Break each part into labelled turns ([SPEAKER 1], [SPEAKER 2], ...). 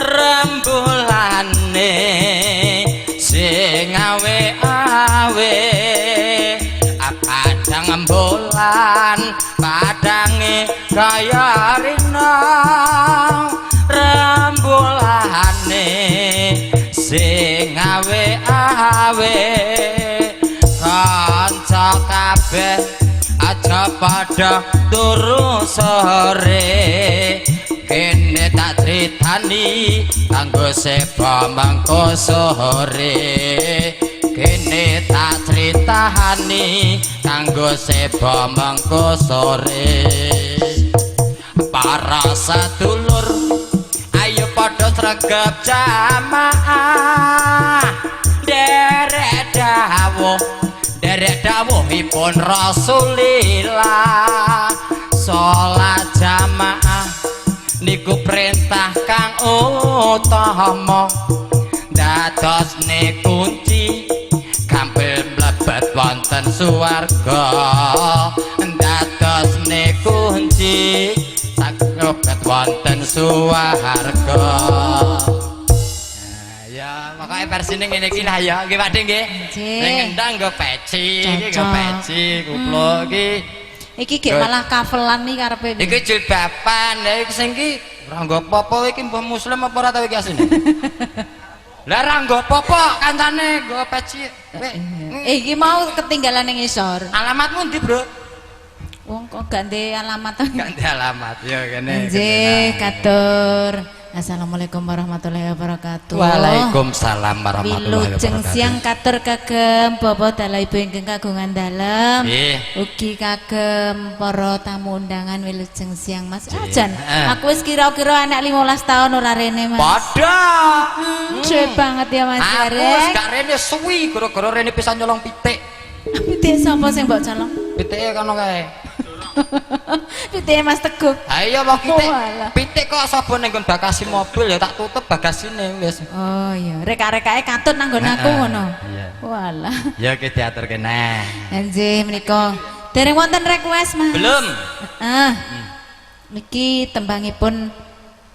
[SPEAKER 1] Rembulane sing awe-awe, padang bulan padange kaya rina. Rembulane sing awe-awe, kanca kabeh aja padha turu sore. Kene tak critani kanggo seba mangko sore. Kene tak critani kanggo seba mangko sore. Para sedulur ayo padha sregep jamaah, derek dawuh, derek dawuhipun Rasulillah. Salat jamaah niku perintah kang utama, dadosne kunci gampil mlebet wonten swarga. Dadosne kunci saged mlebet wonten swarga. Nah, ya pokoke versine ngene iki lah ya, nggih Pak De nggih. Sing ngendang nggo peci, iki nggo peci, kuplo iki.
[SPEAKER 2] Iki gek malah kavelan iki karepe.
[SPEAKER 1] Iki jilbaban, lha iki sing iki ora nggo apa-apa iki mbah muslim apa ora ta iki asline. Lah ora nggo apa-apa kancane nggo peci.
[SPEAKER 2] Iki mau ketinggalan ning ngisor.
[SPEAKER 1] Alamatmu ndi, Bro?
[SPEAKER 2] Wong kok gak ndek alamat.
[SPEAKER 1] Gak ndek alamat. Ya kene.
[SPEAKER 2] Nggih, katur. Assalamualaikum warahmatullahi wabarakatuh.
[SPEAKER 1] Waalaikumsalam warahmatullahi wabarakatuh.
[SPEAKER 2] Wilujeng siang katur kagem bapak dalah ibu ingkang kagungan dalem. Ugi kagem para tamu undangan wilujeng siang Mas. Ajan, aku wis kira-kira anak 15 tahun ora rene Mas.
[SPEAKER 1] Padha.
[SPEAKER 2] Suwe banget ya Mas
[SPEAKER 1] Aku wis gak rene suwi gara-gara rene pisan nyolong pitik.
[SPEAKER 2] Pitik sapa sing mbok colong?
[SPEAKER 1] Pitike kono kae.
[SPEAKER 2] Pitike Mas Teguh.
[SPEAKER 1] Ha iya wong pitik. Pitik kok sapa ning nggon bagasi mobil ya tak tutup bagasine wis.
[SPEAKER 2] Oh iya, reka-rekake katut nang nggon aku ngono.
[SPEAKER 1] Iya.
[SPEAKER 2] Walah.
[SPEAKER 1] Ya ki diaturke neh.
[SPEAKER 2] Nggih menika. Dereng wonten request Mas.
[SPEAKER 1] Belum.
[SPEAKER 2] Heeh. Niki tembangipun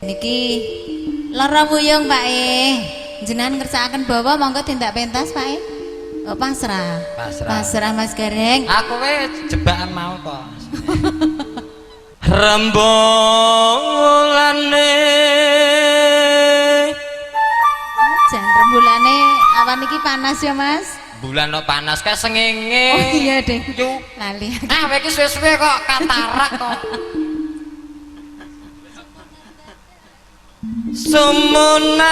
[SPEAKER 2] niki Lara Wuyung Pak E. Jenengan ngersakaken bawa monggo tindak pentas Pak E. Oh pasrah.
[SPEAKER 1] Pasrah.
[SPEAKER 2] Pasrah Mas Gareng.
[SPEAKER 1] Aku wis jebakan mau kok. Rembulane.
[SPEAKER 2] Jan rembulane awan iki panas ya Mas.
[SPEAKER 1] Bulan kok panas kae sengenge.
[SPEAKER 2] Oh iya deh. Lali.
[SPEAKER 1] Ah kowe iki suwe-suwe kok katarak kok. Sumunar.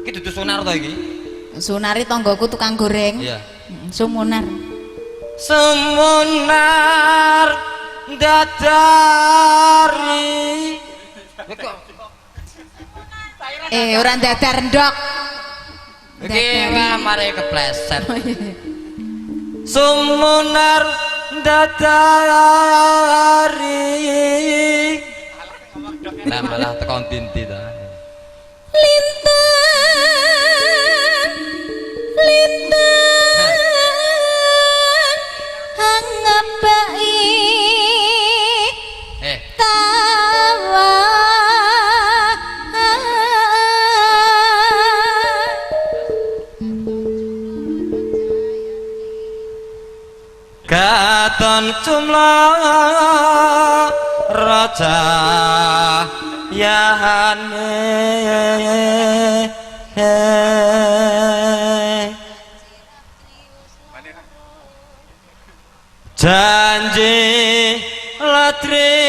[SPEAKER 1] Iki dudu Sunar to iki?
[SPEAKER 2] Sunari tonggoku tukang goreng.
[SPEAKER 1] Iya.
[SPEAKER 2] Sumunar.
[SPEAKER 1] Sumunar dadari.
[SPEAKER 2] Ora dadar ndok.
[SPEAKER 1] Iki wah mare kepleset. Sumunar dadari. Lah malah tekan dinti ta.
[SPEAKER 2] Lintang lintang angapai tawa.
[SPEAKER 1] Katon jumlah raja yahane janji latri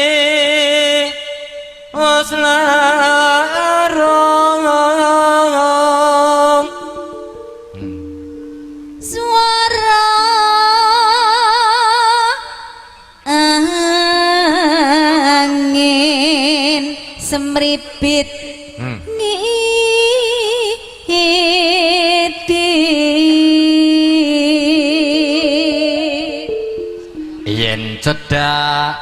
[SPEAKER 1] oslarong
[SPEAKER 2] suara angin semribit ngiti.
[SPEAKER 1] Yen cedak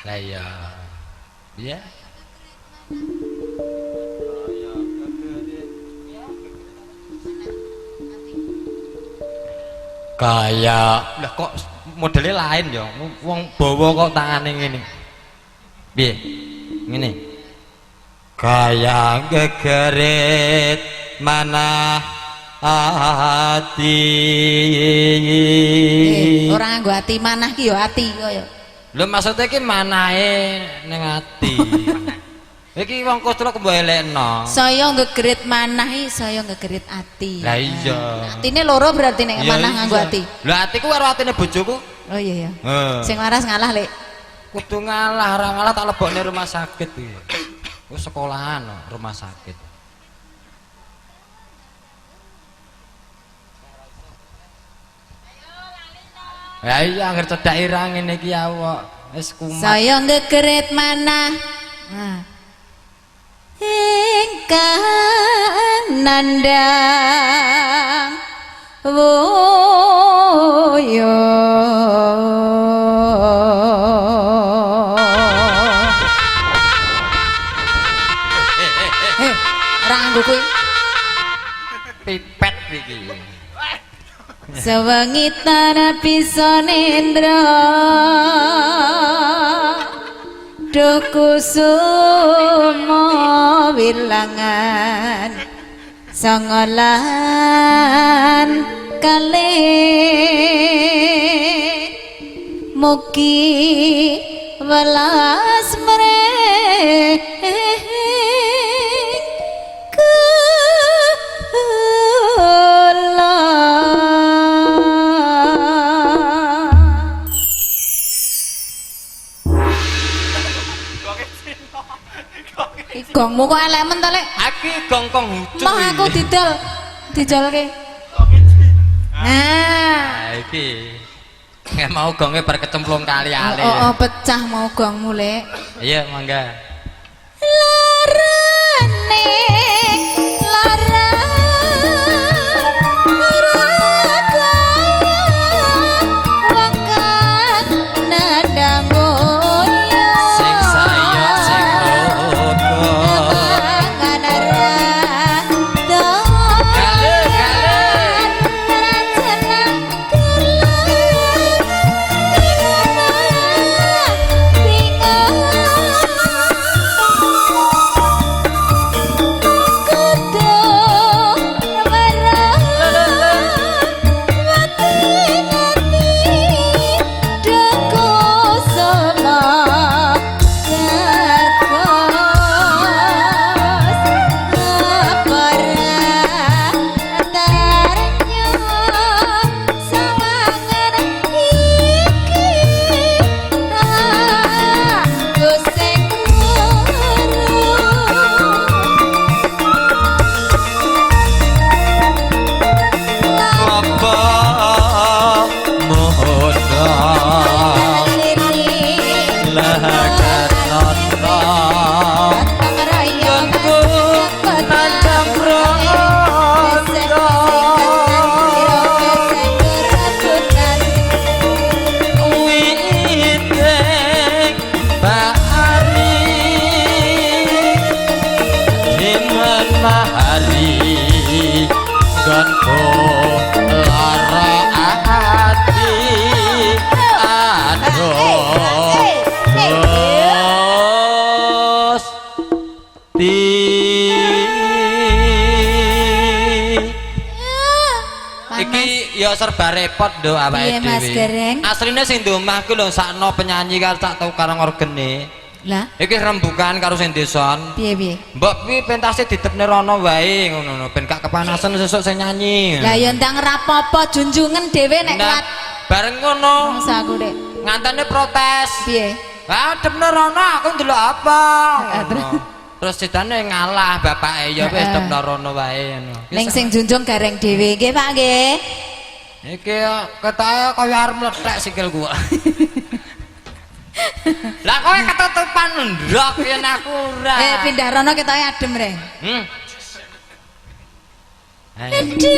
[SPEAKER 1] lah ya ya kaya lah kok modelnya lain ya wong bawa kok tangane ngene piye. Ngene. Kaya gegerit manah ati.
[SPEAKER 2] Ora nganggo ati manah ki ya ati kaya.
[SPEAKER 1] Lho maksudnya ki manahe ning ati. Iki wong kostra kok mbok elekno.
[SPEAKER 2] Saya ngegerit manah iki saya ngegerit ati.
[SPEAKER 1] Lah iya.
[SPEAKER 2] Atine loro berarti nek manah nganggo ati.
[SPEAKER 1] Lah atiku karo atine bojoku.
[SPEAKER 2] Oh iya ya. Sing waras ngalah, Lek.
[SPEAKER 1] Kudu ngalah, ora ngalah tak lebokne rumah sakit iki. Wis sekolahan rumah sakit. Ya iya angger cedak irang ngene iki awak wis kumat.
[SPEAKER 2] Saya ngegerit manah. Nah. Ingkang nandhang woyo. Ora nganggo kuwi.
[SPEAKER 1] Pipet iki.
[SPEAKER 2] Sewengi tanah bisa nendra Dukusumo wilangan songolan kalih mugi welas mreh kula. Gongmu kok elek men ta, Lek?
[SPEAKER 1] Aki gong kong hucu.
[SPEAKER 2] Mah aku didol. Dijolke. Nah,
[SPEAKER 1] iki. Nggak mau gonge bar kecemplung kali-ali.
[SPEAKER 2] Oh, pecah mau gongmu, Lek.
[SPEAKER 1] Iya, mangga.
[SPEAKER 2] Larane lara
[SPEAKER 1] Iki ya serba repot lho awake dhewe. Asline sing ndek omah ku lho sakno penyanyi karo tak tukang orgene.
[SPEAKER 2] Lah,
[SPEAKER 1] iki rembukan karo sing deson.
[SPEAKER 2] Piye-piye?
[SPEAKER 1] Mbok kuwi pentase ditepne rono wae ngono ben gak kepanasan sesuk sing nyanyi.
[SPEAKER 2] Lah ya ndang rapopo junjungan dhewe nek kuat.
[SPEAKER 1] Bareng ngono.
[SPEAKER 2] Masa aku, Dek.
[SPEAKER 1] Ngantene protes.
[SPEAKER 2] Piye?
[SPEAKER 1] Lah depne rono aku ndelok apa? Terus citane ngalah bapake ya wis depne rono wae ngono.
[SPEAKER 2] Ning sing junjung gareng dhewe nggih Pak nggih.
[SPEAKER 1] Iki ketoke kaya arep mlethek sikilku. Lah kowe ketutupan ndok yen aku ora.
[SPEAKER 2] Pindah rono ketoke adem reng. Aja.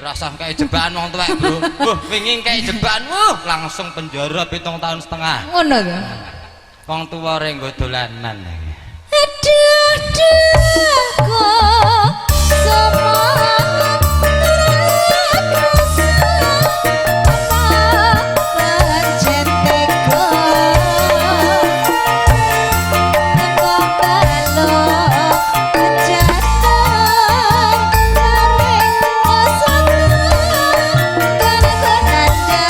[SPEAKER 1] Rasah kayak jebakan wong tuwek, Bro. Wuh, wingi kayak jebakan, wuh, langsung penjara 7,5 tahun.
[SPEAKER 2] Ngono to.
[SPEAKER 1] Wong tuwa re nggo dolanan.
[SPEAKER 2] Aduh, duh, kok semangat pancen tega teko balok kejatan garing osatan kan nandhak kaya.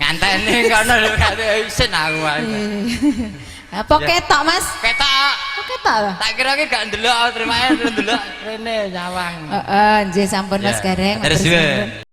[SPEAKER 1] Nganteni kono lho kate isin aku ae.
[SPEAKER 2] Apa ketok, Mas?
[SPEAKER 1] Ketok.
[SPEAKER 2] Apa ketok ta?
[SPEAKER 1] Tak kira ki gak ndelok, terima ndelok rene nyawang.
[SPEAKER 2] Heeh, nggih sampun Mas
[SPEAKER 1] Ya,
[SPEAKER 2] Gareng.
[SPEAKER 1] terus
[SPEAKER 2] Matur
[SPEAKER 1] suwun.
[SPEAKER 2] suwun.